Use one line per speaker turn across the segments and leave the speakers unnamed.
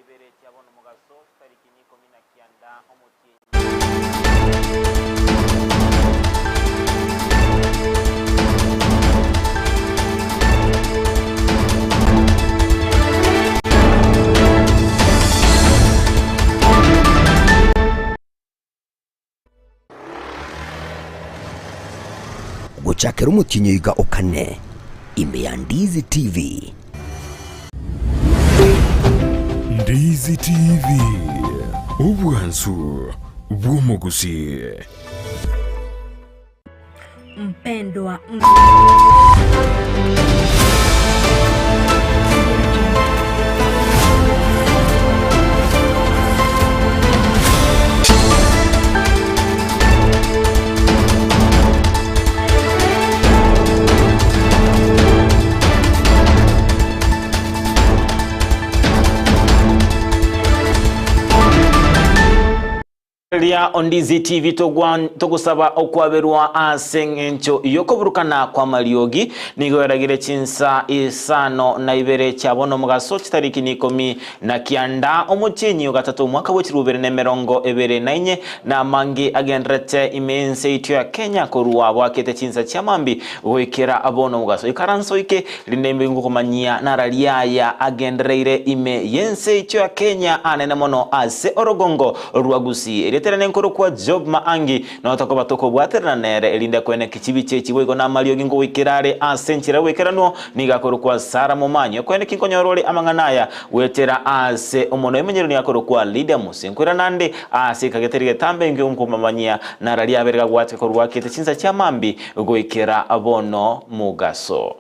ibere chia bono mogaso, chitariki nikomi na kianda omotienyi.
Gochakera omotienyi oiga o kane, ime ya Ndizi TV.
Ndizi TV, obwansu bw'omogusii.
Mpendwa.
Ria Ondizi TV togosaba okwaberwa ase eng'encho y'okoburukana kw'amariogi nigo eragire chinsa isano na ibere chia bono omogaso chitariki nikomi na kianda omotienyi o gatato omwaka bwe chirubere na emerongo ebere na inye na amange agenderete ime y'ense yaito ya Kenya korwa bwakete chinsa chia mambi goikera bono omogaso. Ikaranso ike rinde imbe ngokomanyia nararia aya agendereire ime y'ense yaito ya Kenya anene mono ase orogongo rwa Gusii. Erieta riane nkorokwa Job Maangi, nao tokoba tokobwaterana nere, erinde akoeneke chibicha echi boigo namariogi ngogoikera are ase enchera y'oboikeranwa, nigo akorokwa Sara Momanyi. Okoeneki nkonyora ore amang'ana aya goetera ase omonwa emenyero nigo akorokwa Lydia Mose. Nkoirana ande ase ekagetari getambe inke nkomamanyia nararia abere gagwateka korwa akete chinsa chia mambi goikera bono mogaso.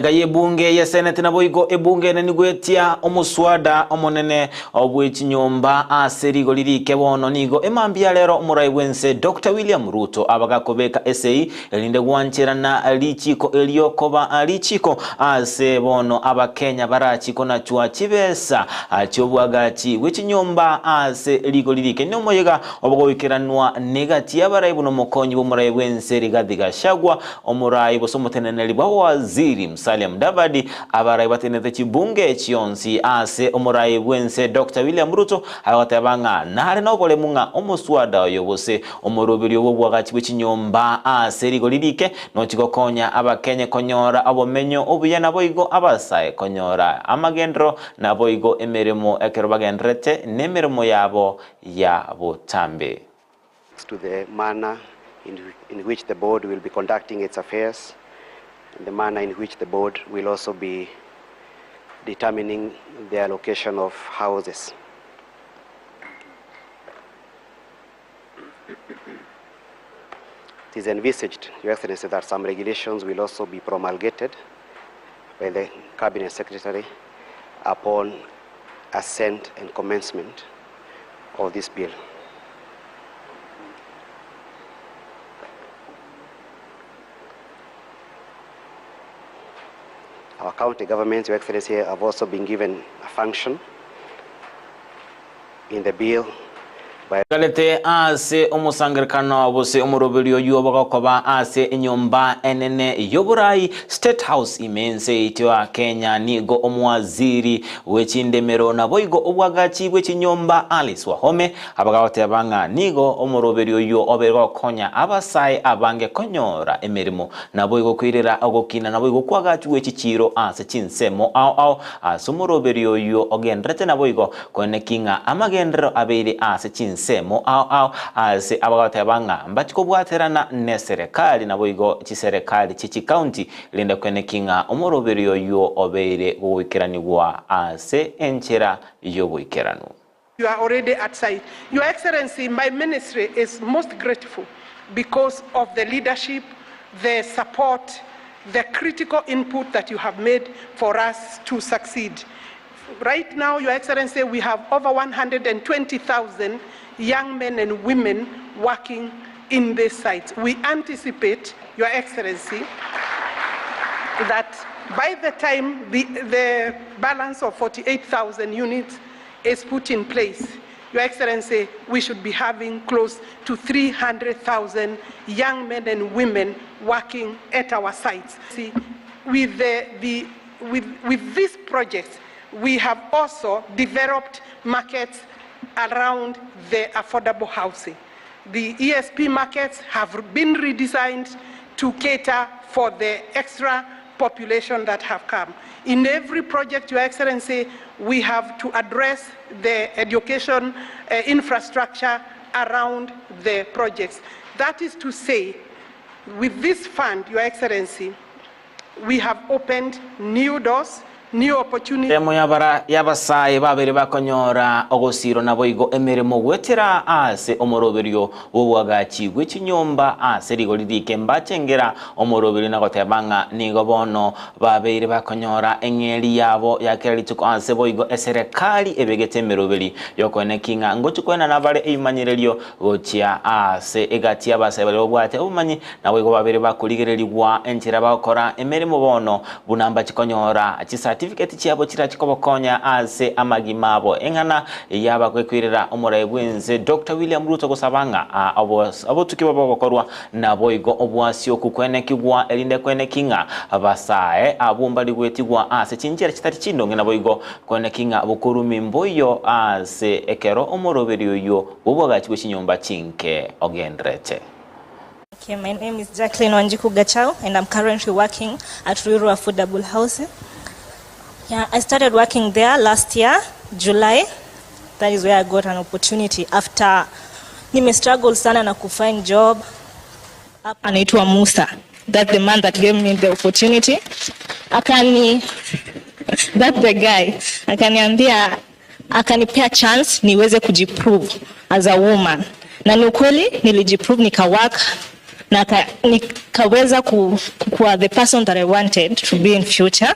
Enga y'ebunge ye Senate naboigo ebunge ene nigoetia omoswada omonene bwechinyomba ase rigori rike bono nigo emambia rero omorai bwense Dr William Ruto abagakobeka esei Erinde gwancherana richiiko erio koba richiiko ase bono Abakenya barachie konachwa chibesa chi'oboagachi bwe chinyomba ase rigori rike. Nomoyega obogoikeranwa negati y'abarai buna omokonyi bw'omorai bw'ense Rigathi Gachagua, omorai gose omoteneneri bw'abawaziri Musalia Mudavadi, abarai batenenete chibunge chionsi ase omorai bw'ense Doctor William Ruto agoteba ng'a nare noboremu ng'a omoswada oyo gose Omoroberio bw'oboagachi bwe chinyomba ase rigori rike nochi gokonya Abakenye konyora obomenyo obuya naboigo abasae konyora amagenderero naboigo emeremo ekero bagendererete nemeremo yabo ya botambe.
To the manner in, in which the board will be conducting its affairs and the manner in which the board will also be determining the allocation of houses. It is envisaged, Your Excellency, that some regulations will also be promulgated by the Cabinet Secretary upon assent and commencement of this bill. Our county governments, Your Excellency, have also been given a function in the bill by.
Garete ase omosangererekano gose omoroberio oyio bagokoba ase enyomba enene y'oborai, State House, ime ense yaito ya Kenya nigo omowaziri bw'echindemero naboigo obwagachi bw'echinyomba Alice Wahome abagagoteba ng'a nigo omoroberio oyio obeire gokonya abasae abange konyora emeremo naboigo koirera ogokina naboigo kwagachwe chichiiro ase chinsemo ao ao ase omoroberio oyio ogenderete naboigo Koeneki ng'a amagenderero abeire ase chinsemo ao ao ase abagoteba ng'a mbachi kobwaterana neserekari naboigo chiserekari chie chikaunti, rende koeneki ng'a omoroberio oyio obeire goikeranigwa ase enchera y'oboikeranu.
You are already at site. Your Excellency, my ministry is most grateful because of the leadership, the support, the critical input that you have made for us to succeed. Right now, Your Excellency, we have over 120,000 young men and women working in these sites. We anticipate, Your Excellency, that By the time the, the balance of 48,000 units is put in place, Your Excellency, we should be having close to 300,000 young men and women working at our sites. See, with, the, the, with, with this project, we have also developed markets around the affordable housing. The ESP markets have been redesigned to cater for the extra population that have come. In every project, Your Excellency, we have to address the education infrastructure around the projects. That is to say, with this fund, Your Excellency, we have opened new doors, new opportunities.
Emo yabara y'abasae babere bakonyora ogosiro naboigo emeremo gwetera ase omoroberio bw'obwagachi bw'echinyomba ase rigori rike mbachengera omoroberio na goteba ng'a nigo bono babeire bakonyora eng'eri yabo yakera rituko ase boigo eserekari ebegete emeroberi yokoeneki ng'a ngochi koenana bare ebimanyererio gochia ase egati y'abasae baria babwate obomanyi naboigo babere bakorigererigwa enchera bagokora emeremo bono buna mbachikonyora chicertificate chiabo chirachikobokonya ase amagima abo eng'ana yabagwekwirera omorai bwense Dr. William Ruto gosaba ng'a obotuki babo bogokorwa naboigo obwasi oku kwenekigwa erinde kweneki ng'a basae abwo mbari gwetigwa ase chinchera chitari chindonge naboigo kweneki ng'a bokorumi mboiyo ase ekero omoroberi oyo bw'obwagachi bwa chinyomba chinke ogenderete.
Okay, my name is Jacqueline Wanjiku Gachao, and I'm currently working at Ruiru Affordable Housing. Yeah, I started working there last year, July. That is where I got an opportunity after nime struggle sana na kufind job. Anaitwa Musa. That's the man that gave me the opportunity. Akani, that's the guy. Akaniambia, akanipea chance niweze kujiprove as a woman. Na ni ukweli nilijiprove nikawork na nikaweza kuwa the person that I wanted to be in future.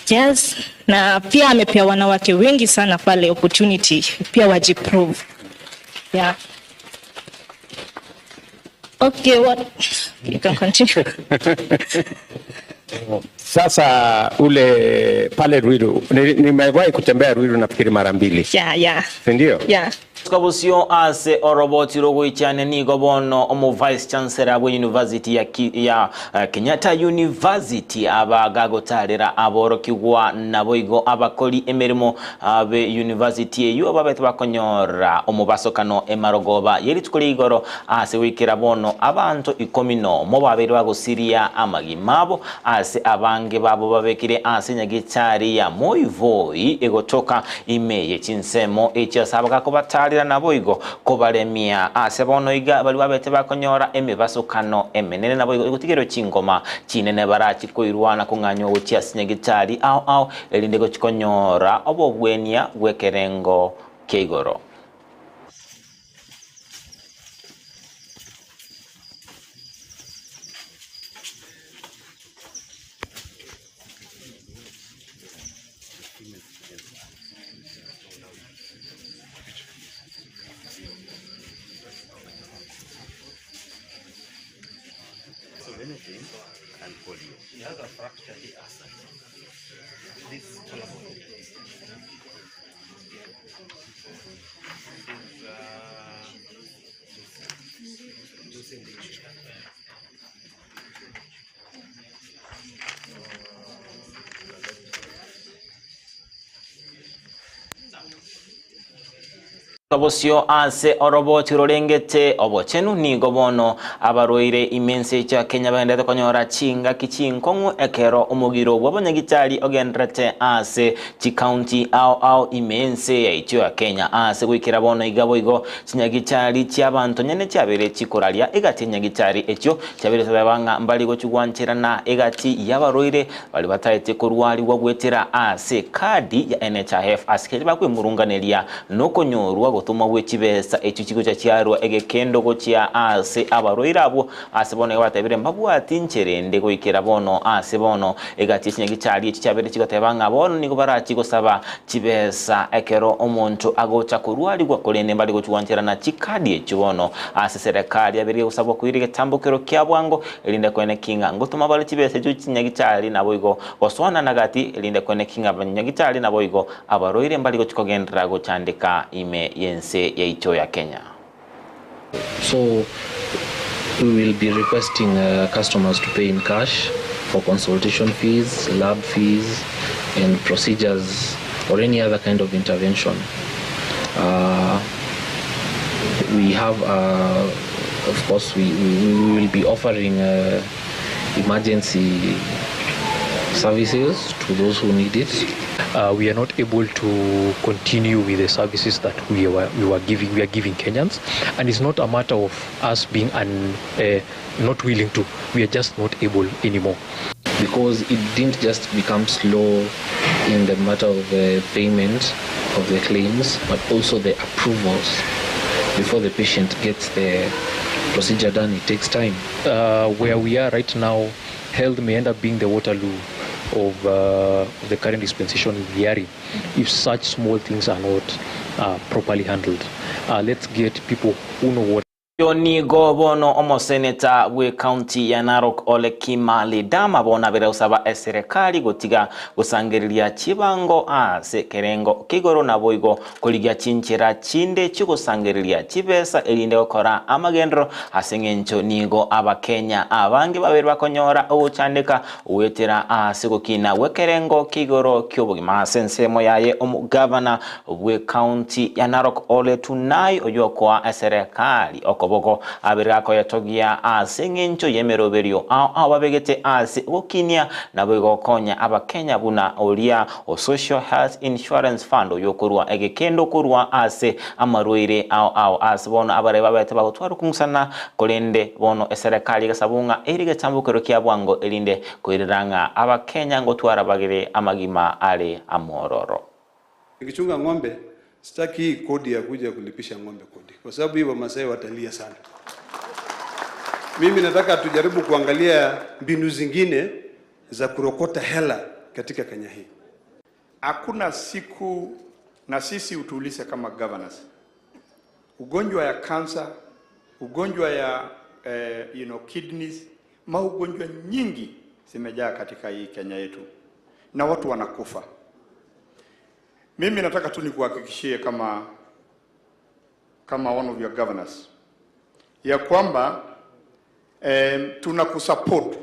Yes, na pia amepea wanawake wengi sana pale opportunity pia wajiprove. Yeah. Okay, what? You can continue.
Sasa ule pale Ruiru, nimewahi kutembea Ruiru nafikiri mara mbili.
Yeah.
Si ndio?
Yeah.
Kabusio ase oroboti rogoichane nigo bono omo vice chancellor bwe university ya, ya Kenyatta University abagagotarera aborokigwa naboigo abakori emirimo abe university eyo ababete bakonyora omubasokano emarogoba yerituko igoro ase wikira bono abanto 10 mo babere bagosiria amagima abo ase abange babo babekire ase nyagitari ya Moi egotoka imeye chinsemo echiasabaga kobatarira naboigo kobaremia ase bono iga bari babete bakonyora emibasokano emenene naboigo egotigero chingoma chinene barachi koirwana kong'anywa gochia ase nyagitari ao ao erinde gochikonyora obobwenia bw'ekerengo kia igoro. Kabosio ase oroboti rorengete obochenu nigo bono abarwaire imense cha Kenya baendete konyora chingaki chinkong'u ekero omogiro bw'abanyagitari ogenderete ase chikaunti ao ao imense yaicho ya Kenya ase goikera bono iga boigo chinyagitari chiabanto nyene chiabere chikoraria egati nyagitari ekio chiabere sabanga mbali gochigwancherana egati y'abarwaire bari bataete korwarigwa gwetera ase kadi ya NHIF ase keri bakwemurunganeria nokonyorwa ogotomwa gwe chibesa echio chigocha chiarua egekendo gochia ase abarwaire abwo ase bono iga batebire mbabwati nchera ende goikera bono ase bono egati ye chinyagichari echio chiabeire chigoteba ng'a bono nigo barachie gosaba chibesa ekero omonto agocha korwarigwa korende mbare gochigwancherana chikadi echio bono ase serekari yabeire gegosabwa koira egetambokero kia bwango erinde koeneki ng'a ngotoma bare chibesa echio chinyagichari naboigo gosoanana gati erinde koeneki ng'a abanyagitari naboigo abarwaire mbari gochia kogenderera gochandeka ime y'ense yaito ya Kenya.
So we will be requesting customers to pay in cash for consultation fees, lab fees and procedures or any other kind of intervention. Uh, we have, uh, of course, we, we, we will be offering uh, emergency services to those who need it.
We are not able to continue with the services that we were, we were giving we are giving Kenyans, and it's not a matter of us being un, not willing to. We are just not able anymore.
Because it didn't just become slow in the matter of the payment of the claims, but also the approvals before the patient gets the procedure done. It takes time.
Where we are right now, health may end up being the Waterloo of the current dispensation we are in, if such small things are not properly handled. Let's get people who know what.
Oyo nigo bono omoseneta bw'ecounty ya Narok Ole Kima Ledama bono abere gosaba eserekari gotiga gosangereria chibango ase ekerengo kia igoro naboigo korigia chinchera chinde chiogosangereria chibesa erinde gokora amagendero ase eng'encho nigo abakenya abange babere bakonyora ogochandeka goetera ase gokina gwekerengo kia igoro ki'obogima ase ensemo yaye omogavana bw'ecounty ya Narok Ole Tunai oywo okoa eserekari okoboko abere gakoyetogia ase eng'encho y'emeroberio ao ao babegete ase gokinia nabo igokonya abakenya buna oria o Social Health Insurance Fund oyo okorwa egekendo korwa ase amarwaire ao ao ase bono abare babete bagotwara okong'usana korende bono eserekari egasabwa ng'a eri getambokero kia bwango erinde koirera ng'a abakenya ngotwara bagere amagima are amororo.
Nikichunga ng'ombe sitaki hii kodi ya kuja kulipisha ng'ombe kodi, kwa sababu hii Wamasai watalia sana. Mimi nataka tujaribu kuangalia mbinu zingine za kurokota hela katika Kenya hii.
Hakuna siku na sisi utuulize kama governors, ugonjwa ya cancer, ugonjwa ya kidneys, maugonjwa nyingi zimejaa katika hii Kenya yetu na watu wanakufa. Mimi nataka tu nikuhakikishie kama one of your governors ya kwamba tunakusupport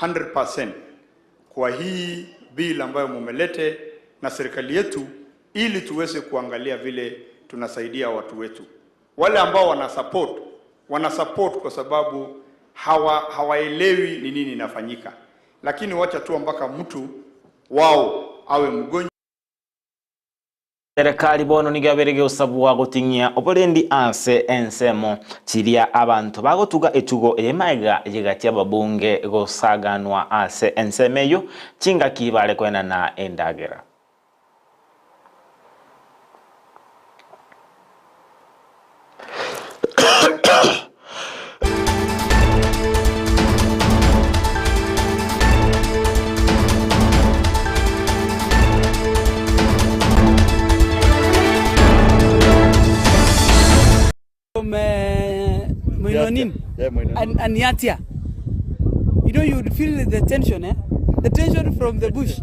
100% kwa hii bill ambayo mumelete na serikali yetu, ili tuweze kuangalia vile tunasaidia watu wetu. Wale ambao wana support, wana support kwa sababu hawaelewi ni nini inafanyika, lakini wacha tu mpaka mtu wao awe mgonjwa.
Serikali bono nigo yabere gosabwa goting'ia oborendi ase ensemo chiria abanto bagotuga etugo eyemaega yegati ababunge gosaganwa ase ensemo eyo chingaki bare koenana endagera.
From Moinonin and Nyatia. You would feel the tension, eh? The tension from the bush.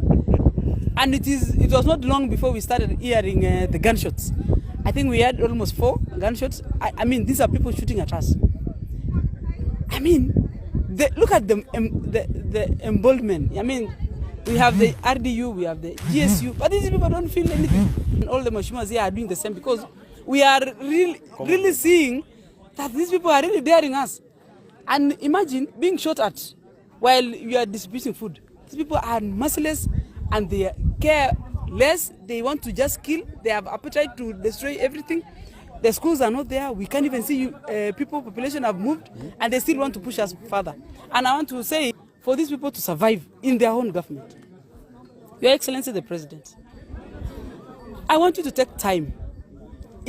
And it was not long before we started hearing the gunshots. I think we had almost 4 gunshots. I mean, these are people shooting at us. I mean, look at the emboldenment. I mean, we have the RDU, we have the GSU, but these people don't feel anything. And all the Mheshimiwas here are doing the same because we are really, really seeing that these people are really daring us. And imagine being shot at while you are distributing food. These people are merciless and they care less. They want to just kill. They have appetite to destroy everything. The schools are not there. We can't even see you, people, population have moved, and they still want to push us further. And I want to say, for these people to survive in their own government, Your Excellency the President, I want you to take time.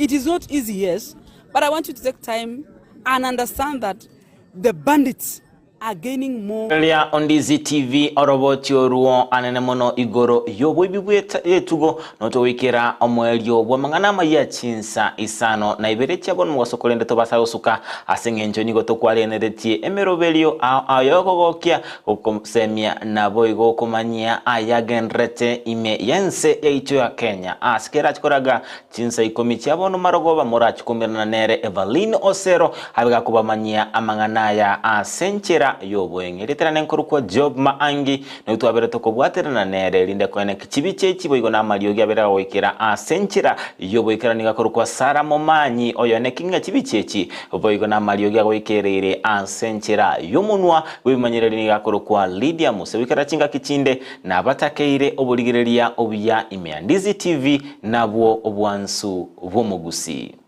It is not easy, yes, but I want you to take time and understand that the bandits are gaining more.
Ria Ondizi TV oroboti oruo anene mono igoro y'oboibi bw'etugo notogoikera omoerio bw'amang'ana amayia chinsa isano na ibere chia bono mogaso korende tobasa gosuka ase eng'encho nigo tokwareneretie emeroberio ao ao y'okogokia gokosemia naboigo komanyia ayagendererete ime y'ense yaito ya Kenya ase kerache koraga Chinsa ikomi chia bono marogoba morache komerana nere Evaline Osero, abe gakobamanyia amang'ana aya ase enchera y'oboeng'e. Ritarane nkorokwa Job Maangi, nario twabere tokobwaterana nere, erinde koeneki chibicha echi boigo namariogi abere agoikera ase enchera y'oboikeranu nigo akorokwa Sarah Momanyi, oyoeneki ng'a chibicha echi boigo namariogi agoikereire ase enchera y'omonwa bw'ebimanyereri nigo akorokwa Lydia Muse. Goikera chingaki chinde nabatakeire oborigereria obuya ime ya Ndizi TV. Nabwo obwansu bw'omogusii.